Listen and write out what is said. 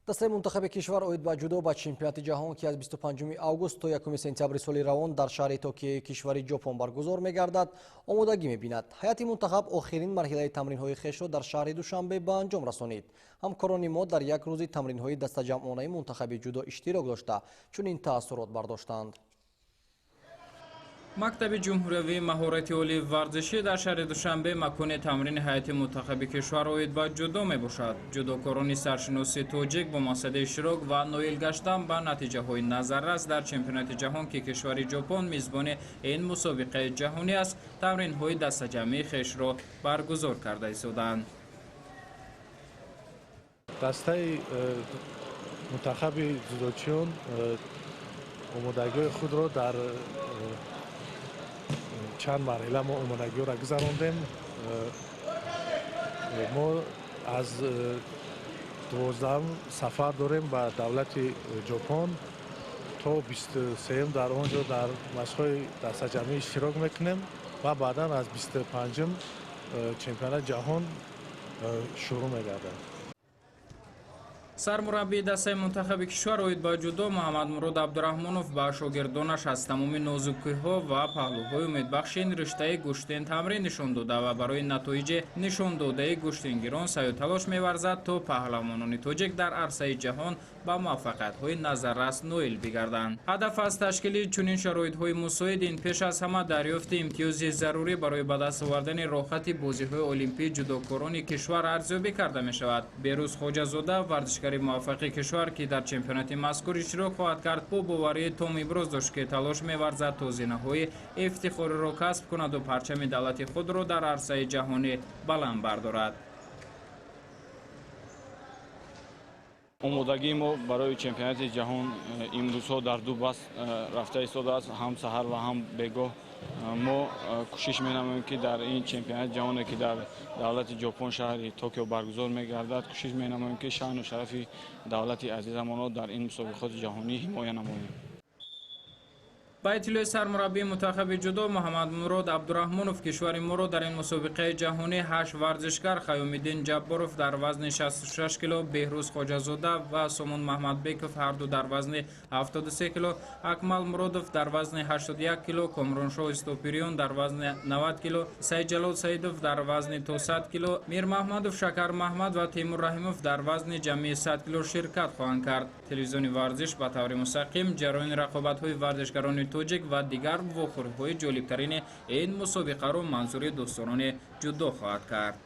Дастаи мунтахаби кишвар оид ба ҷудо ба чемпионати ҷаҳон, ки аз 25 август то 1 сентябри соли равон дар шаҳри Токиои кишвари Ҷопон баргузор мегардад, омодагӣ мебинад. Ҳайати мунтахаб охирин марҳилаи тамринҳои хешро дар шаҳри Душанбе ба анҷом расонид. Ҳамкорони мо дар як рӯзи тамринҳои дастаҷамъонаи мунтахаби ҷудо иштирок дошта, чунин таассурот бардоштанд. Мактаби ҷумҳуриявии маҳорати олии варзишӣ дар шаҳри Душанбе макони тамрини ҳайати мунтахаби кишвар оид ба ҷудо мебошад. Ҷудокорони саршиноси тоҷик бо мақсади иштирок ва ноил гаштан ба натиҷаҳои назаррас дар чемпионати ҷаҳон, ки кишвари Ҷопон мизбони ин мусобиқаи ҷаҳонӣ аст, тамринҳои дастаҷамъии хешро баргузор карда истоданд. Дастаи мунтахаби ҷудочиён омодагиҳои худро дар чанд марҳила мо омодагиҳоро гузарондем. Мо аз 12 сафар дорем ба давлати Ҷопон, то 23 дар он ҷо дар машқҳои дастаҷамъӣ иштирок мекунем ва баъдан аз 25 чемпионати ҷаҳон шурӯъ мегардад. Сармураббии дастаи мунтахаби кишвар оид ба ҷудо Муҳаммадмурод Абдураҳмонов ба шогирдонаш аз тамоми нозукиҳо ва паҳлӯҳои умедбахши ин риштаи гӯштин тамрин нишон дода ва барои натоиҷи нишондодаи гӯштингирон саъю талош меварзад, то паҳлавонони тоҷик дар арсаи ҷаҳон ба муваффақиятҳои назаррас ноил бигарданд. Ҳадаф аз ташкили чунин шароитҳои мусоид ин пеш аз ҳама дарёфти имтиёзи зарурӣ барои ба даст овардани роҳхати бозиҳои олимпии ҷудокорони кишвар арзёбӣ карда мешавад. Берӯз Хоҷазода, варзишгари муваффақи кишвар, ки дар чемпионати мазкур иштирок хоҳад кард, бо боварии том иброз дошт, ки талош меварзад то зинаҳои ифтихориро касб кунаду парчами давлати худро дар арсаи ҷаҳонӣ баланд бардорад. Омодагии мо барои чемпионати ҷаҳон имрӯзҳо дар ду баст рафта истодааст, ҳам саҳар ва ҳам бегоҳ. Мо кӯшиш менамоем, ки дар ин чемпионати ҷаҳоне, ки дар давлати Ҷопон, шаҳри Токио баргузор мегардад, кӯшиш менамоем, ки шаъну шарафи давлати азизамонро дар ин мусобиқоти ҷаҳонӣ ҳимоя намоем. Ба иттилои сармураббии мунтахаби ҷудо Муҳаммадмурод Абдураҳмонов, кишвари моро дар ин мусобиқаи ҷаҳонӣ 8 варзишгар Хаёмиддин Ҷабборов дар вазни 66 кило, Беҳрӯз Хоҷазода ва Сомон Маҳмадбеков ҳарду дар вазни 73 кило, Акмал Муродов дар вазни 81 кило, Комроншоҳ Истопириён дар вазни 90 кило, Саидҷалол Саидов дар вазни то 100 кило, Мирмаҳмадов Шакар Маҳмад ва Темур Раҳимов дар вазни ҷамъии 100 кило ширкат хоҳанд кард. Телевизиони варзиш ба таври мустақим ҷараёни рақобатҳои варзишгарони тоҷик ва дигар вохӯриҳои ҷолибтарини ин мусобиқаро манзури дӯсторони ҷудо хоҳад кард.